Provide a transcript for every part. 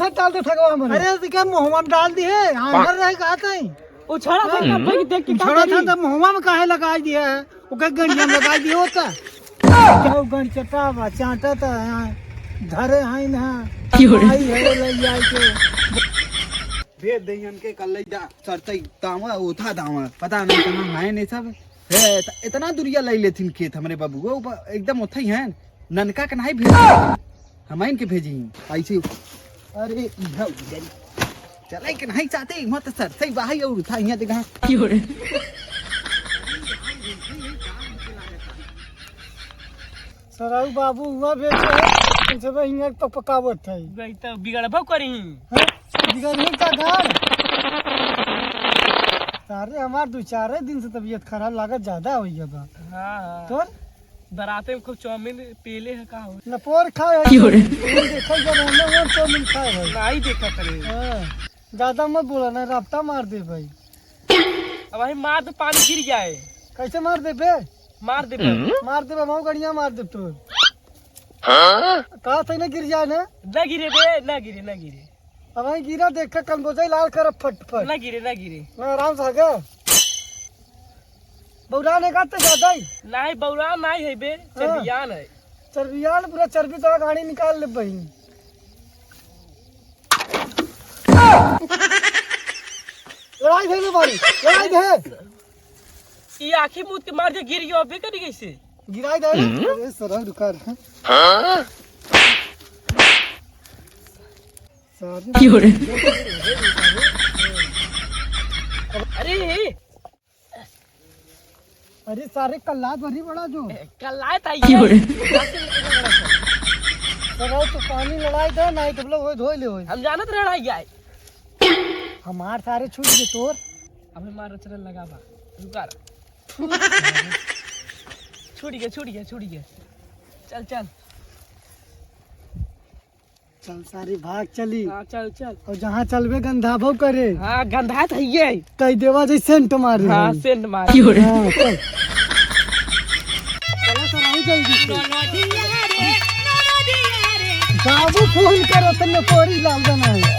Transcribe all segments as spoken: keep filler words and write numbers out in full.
डाल दे ठगवा हमरे। अरे, तो क्या मुँहवा में डाल दिए? हाँ, डर रहे कहा तई। उछड़ा था, हाँ। तब भाई देख के का उछड़ा था, करी? तब मुँहवा में काहे लगाई दिया है? वो कहीं गंजिया में लगाई दिया होता। क्या वो गंज चटा बा, चाटा था यहाँ, धरे हैं ना। क्यों रे? आई है, ले जाए के। भेज दे इनके कल ले जा, सरतई दावा, उठा दावा। पता नहीं कहाँ हैं नहीं सब। हे, त-, इतना दुरिया लइ लेथिन खेत हमरे बाबू, वो ब-, एकदम ओथई हैं, ननका के नाहीं भेजी, हम इनके भेजी, ऐसे। अरे, इधर उधर। चले के नाहीं चाहते, मत सर, सही बाहर और उठा, यहाँ देखा। क्यों रे? सरऊ बाबू हुआ बेचे है, इनसे भाई हियाँ तो पकावत है। गई तो बिगड़बो करी। हाँ? बिगड़ही का गाड़? सारे हमार दो चार दिन से तबीयत खराब लागत ज्यादा होइ गया बा। हाँ, हाँ। तोर? बराते में खूब चाउमीन पेले है का हो? लपोर खाए है। क्यों रे? तुम देखो जब हमने वो चाउमीन खाए है। नाहीं देखा करे। हाँ। ज्यादा मत बोला, नाहीं रफ्ता मार दे भाई। अब वही मार दे, पानी गिर जाए। कैसे मार दे बे? मार दे बे। मार दे बे, मऊ गड़िया मार दे तू। हाँ? कहा था ना गिर जाए ना? ना गिरे बे, ना गिरे, ना गिरे। अब वही गिरा, देख के कनबोजई लाल कर फट फट। ना गिरे, ना गिरे। ना आराम से आगे। बौरा ने का तो ज्यादा ही। नाहीं, बौरा नाहीं है बे, हाँ। चर्बियान है। चर्बियान, पूरा चर्बी तो गाड़ी निकाल ले बहिन। लड़ाई दे रे बारी, लड़ाई दे। ई आँखी मूंद के मार के गिर गयो, अबे करी कैसे? गिराई दे। हम्म? अरे सरऊ रुका रे। हाँ? सारे क्यों रे? अरे, हे। अरे सारे कल्लात भरी बड़ा जो। ए, कल्लात आई क्यों है? रे? सरऊ तो पानी लड़ाई दे, नाहीं तो लोग धोई ले होई। हम जानत रहे लड़ाई आए। हमार सारे छूट गए तोर। अबे मार रचना लगा बा। रुका रहा। छूट गया, छूट गया, छूट गया। चल, चल। चल सारे भाग चली। हाँ, चल, चल। और जहाँ चलबे गंधाबो करे। हाँ, गंधात है ये। कई देवा जैसे सेंट मारे हाँ, हैं। सेंट मारे। हाँ, चल। चलो सर, आई जल्दी से। बाबू फोन करो, तन्ने पोरी लाल देना है।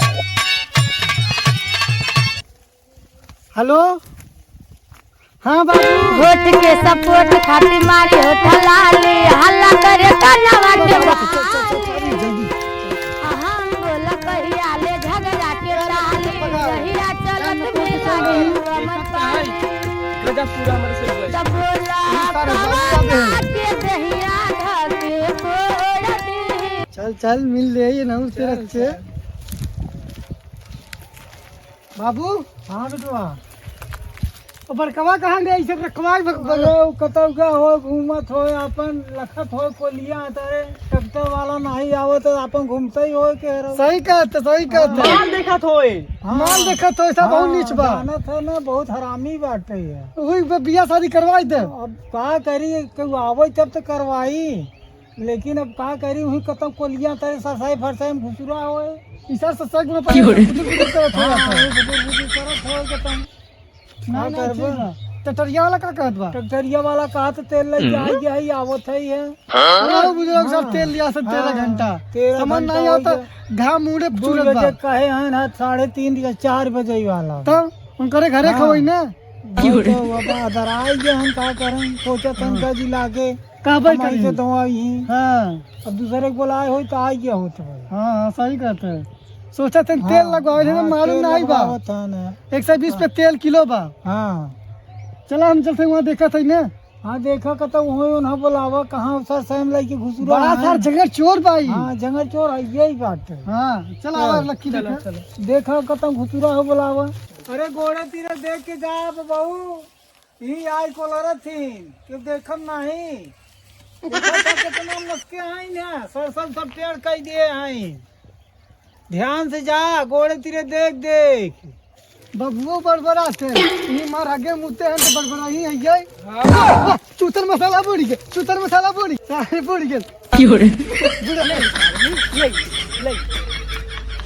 हेलो, हाँ बाबू। वोट के सपोर्ट खातिर मारी होठ लाली, हल्ला करे कानवा के बाली। हम बोला कहिया ले झगड़ा के टाली, रहिया चलत में लागे कमर पाली। गजब पूरा हमरे से हुआ है। तब बोला कवना के दहिया धके फोड़ दी। चल, चल, मिल ले, ये ना उस तरफ से। बाबू। हाँ बेटवा। ओ बड़कवा कहाँ गए? ई सब रखवाई बक-, बक-, अरे, उ कतौ का हो, घूमत हो, आपन लखत हो, कोलिया तारे, ट्रैक्टर वाला नाहीं आवत, आपन घूमते ही हो के रहो। सही कहत, सही कहत। हाँ। माल देखत होए। हाँ। माल देखत होए, सब बहुत हाँ, नीच बा। जानत है ना, बहुत हरामी बाटे है। वही ब-, बियाह शादी करवाई दे। अब का करी, केहू आवै तब तो करवाई। लेकिन अब का करी, वही कतौ कोलिया तरे सरसाई फरसाई में घुसुरा होए। ई सर सरसाई में क्यों रे? बुजुर्ग बुजुर्ग करत होए हाँ, तो। वही बुजुर्ग बुजुर्ग करत होए कतौ। ना, का ना, करबा? ठीक बा। ट्रैक्टरिया वाला का कहत बा? ट्रैक्टरिया वाला कहत तेल लेके हम्म। आ गया है, आवत है ये। हाँ? बुजुर्ग सब हाँ। तेल लिया सब तेरह हाँ, घंटा। तेरह समझ घंटा नहीं हो आता, गया। घाम मुड़े दो चुरत बा। बजे कहे हैं ना, साढ़े तीन या चार बजे वाला। तो उनकरे घरे हाँ। खवई ना। वही तो, अब अदराई गए हम का करें, सोचत हम हाँ। का जिला के। कहबे कमाई करी। से तो आई ही। हाँ। अब दूसरे के बोलाए होई तो आई गया होत भाई। हाँ, हाँ, सही कहते हैं। सोचत हैं तेल हाँ, लगवावे थे तो हाँ, मालूम तेल नहीं बा। लगवावत है ना। एक सौ बीस पे हाँ। तेल किलो बा। हाँ। चला हम चलते वहाँ देखत है ना। हाँ, देखा कतौ होई उन्हें बोलावा, कहाँ सर सैम लेके घुसुरा बड़ा है। सार जंगल चोर बा ई। हाँ, जंगल चोर है, यही बात है। हाँ, चला चलो, आवा लक्की चलो, देखा। चलो। देखा कतौ घुसुरा हो बोलावा। अरे गोड़े तीरे देख के जा बहू। ई आई कोलरत थीन, केहू देखत नाहीं। देखत ह केतना मस्के आइन ह, सरसब सब टेढ़ कइ दिए हईं। ध्यान से जा, गोड़े तीरे देख, देख। बबुओ बड़बड़ाते, ई मार आगे मुते हैं तो बड़बड़ाई है ये। हाँ। आ, चूतर मसाला बोड़ी के, चूतर मसाला बोड़ी, सारे बोड़ी के। की हो रे? बुढ़ा। ले, ले,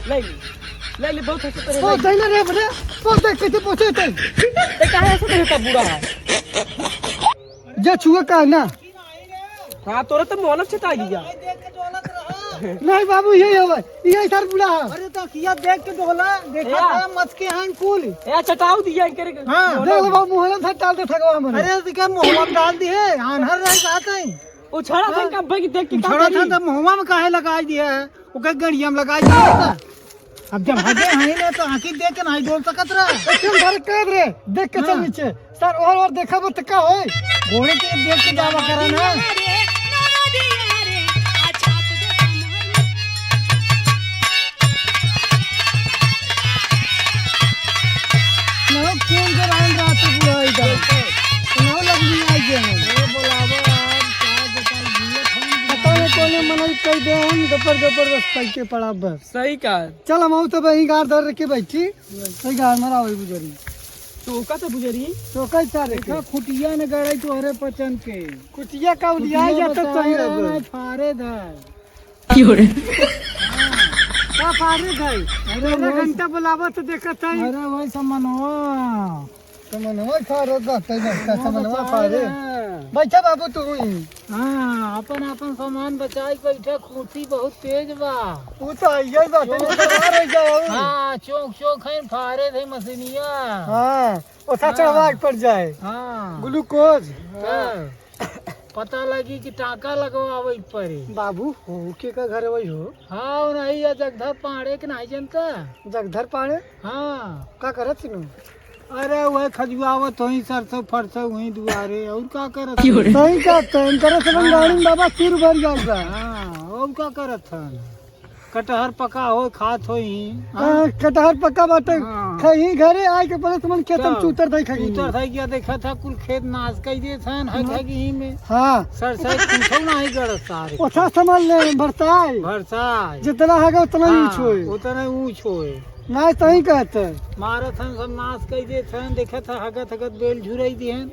ले, ले, ले, बहुत हंसत रहे ओ, भाई। दे ना रे, बड़े। ओ, दे, कैसे पहुंचे थे? ते काहे हंसत रहे का बूढ़ा है? जे छुए का है ना। हाँ, तोरा तो मोहलत छेता गया। नहीं बाबू, यही हवे, यही सर बूढ़ा है। अरे तो अखिया देख के डोला, देखा भैया। था मच के हैं कुल। ए, चटाऊ दिया इनके रे। हाँ। देख लो बाबू, मुहला था टाल दे थकवा हमरे। अरे तो क्या मुहला डाल दिए, आन्हर रह जाते हैं। वो छड़ा था हाँ। का भाई देख के का छड़ा था करी? तो मुहवा में काहे लगाई दिया है? वो कहीं गड़िया में लगाई दिया है। अब जब हगे हैं ना तो आँखी देख के नहीं डोल सकत रहा। एकदम भर कर रे, देख के चल हाँ। नीचे। सर, और, और देखा मत का होई? घोड़े के देख के जावा करा ना। ना, कौन कर आन रात पूरा इधर? ना, लगनी आई गए हैं। अरे, बुलावा यार, क्या बताई, जिए फोन पता नहीं कौन मनई कह दे, हम जबर, जबरदस्त करके पड़ा बस। सही कहा। चल, हम आऊ तब यहीं गाड़ धर के बैठी। सही गाड़ मरा वही बुजरी। तो ओका तो बुजरी। तो कैसा रे देखा, के? खुटिया न गड़े तोहरे पचन के। खुटिया का उलिया खुटिया या तो बता कहीं रहा रहे। ना, फारे धार। क्यों रे? का फारे धार? अरे तेरह वही घंटा बुलावा तो देखत है। अरे वही समनवा। समनवा फारे धार, तै बस का समनवा बता फारे। रहे। बैठा बाबू तू ही। हाँ, अपन, अपन सामान बचाई के बैठा, खूंटी बहुत तेज बा। ऊ तो आइए बाटे, चोंख। नहीं तो आ रह जाओ। हाँ, चोंख, चोंख है, फारे थे मशीनिया। हाँ, ओथा हाँ। चढ़वा के पड़ जाए। हाँ। ग्लूकोज। हाँ। पता लगी कि टाका लगवावे के पड़ी। बाबू, हो के का घर वही हो? हाँ, नहीं, ये जगधर पाड़े के नहीं जनता। जगधर पाड़े? हाँ। का करत नु? अरे, वह खजुआवत होई, सरसों फरसों वहीं दुआरे, और का करत क्यों रे? होई? सही कहत हैं, इनकरे से हाँ। गाड़ी में बाबा सिर भर जात बा। हाँ, और का करत हन? कटहर पका हो, खात होई। हाँ, कटहर पका बाटे, हाँ। खही घरे आए के पहले तुमन खेतन तब चूतर दई खगी। चूतर दई गया, देखा था, कुल खेत नाश कई देत हन, हग हाँ। हग ही में। हाँ। सरसों कुछो नहीं गड़त सारे। ओथा समझ ले, बरसाई। बरसाई। जितना हगा उतना ही हाँ, ऊँच होए। उतना ऊँच होए। नाश तहीं कहत है। मारत हन, सब नाश कई देत हन, देखत ह, हगत हगत बेल झुरई दिहन।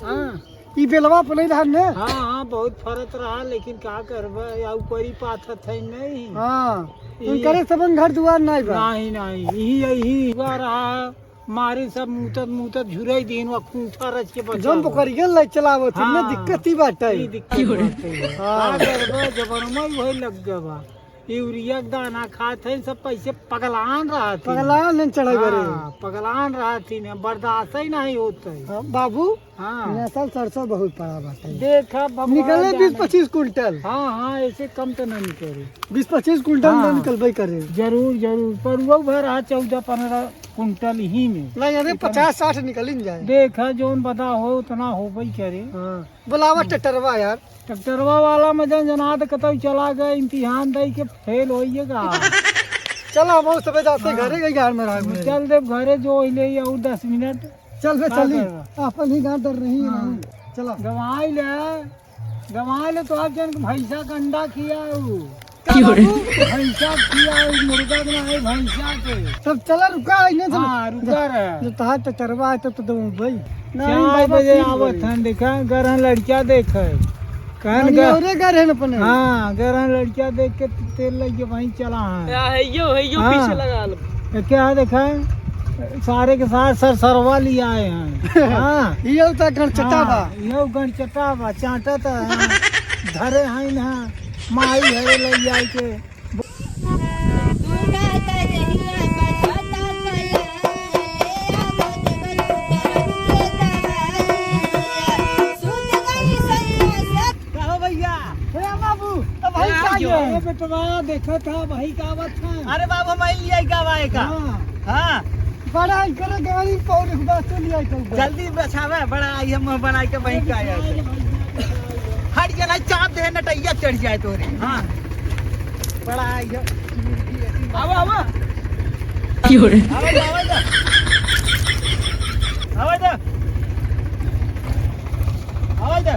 हाँ। ई बेलवा पर नहीं रहन ने? हाँ, हाँ, बहुत फरत रहा, लेकिन का करबा, या ऊपरी पाथत है नहीं। हाँ, ई उनकरे सबन घर दुआर नहीं बा। नहीं, नहीं, यही, यही हुआ रहा, मारे सब मूतत, मूतत झुरई दिहन, वा खूंटा रच के बचा जम हुआ। पकड़ के ले चलावत है, हाँ। दिक्कत ही बाटे। ई दिक्कत बाटे। हाँ। का करबा, जबरमई वही लग गवा। यूरिया के दाना खात है, सब पैसे पगलान रहत ही। पगलान है चढ़े बरे। हाँ, पगलान रहत ही ना, बर्दाश्त ही नहीं होत है। हाँ, बाबू, हाँ। नसल सरसों बहुत पड़ा बाटे। देखा, भगवान निकले जाने। बीस पच्चीस कुंटल। हाँ, हाँ, ऐसे कम तो ना निकले। बीस पच्चीस कुंटल ना हाँ। निकलबे करे। जरूर, जरूर, पर वो भर आ चौदह पन्द्रह कुंटल ही में। नहीं, अरे, इतना पचास साठ निकल ही जाए। देखा, जौन बता हो, उतना होबे करे। हाँ। बुलावा ट्रैक्टरवा यार। ट्रैक्टरवा वाला में जन जनात कतौ चला गए, इम्तिहान दई के फेल होइएगा। चला, हम सबे जाते हाँ। घरे, गई गाड़ में रह गए। चल देब घरे, जो ले और दस मिनट। चल बे, का चली। करबा? अपन ही गाड़ डर रही है हाँ। ना। चला। गंवाई ले, गंवाई ले तो आप जन के भैंसा के अंडा खियाऊ। का क्यों रे? बाबू? भैंसा के खियाऊ, मुर्गा के ना है, भैंसा के। तब चला, रुका, इन्हें चलो। हाँ, रुका रहा। जब तहार ट्रैक्टरवा आए, तब तो दम भाई। नहीं, चार बाबा, बजे तीन आवत बजे। हन, देखा, गरहन लड़किया देखे। कहन नहीं, ग-, औरे घर है ना अपने। हाँ, गरहन लड़किया देख के तेल लग के वहीं चला है। या है यो, है यो हाँ। पीछे लगा लो। तो क्या देखा है? सारे के साथ सर सरवा लिया आए हैं। हाँ। ये होता गणचटा हाँ, बा। ये गणचटा बा, चांटा तो है। धरे हैं ना, माई है ले जाए के। कहो भैया। ए बाबू, अब भाई ए, का आओ। ये? ए बेटवा, देखो था भाई का आवत था। अरे बाबू, हम आई लिया का भाई का। हाँ। हाँ। बड़ा ही करे गाड़ी पौड़ के बात चल लिया का ऊपर। जल्दी बचावे, बड़ा आई हम बना के वहीं का आया। हट जा, नहीं चाप दे, नटैया चढ़ जाए तोरे। हाँ। बड़ा आई है। आवा, आवा। क्यों रे? आवा जा, आवा जा। आवा जा। आवा जा।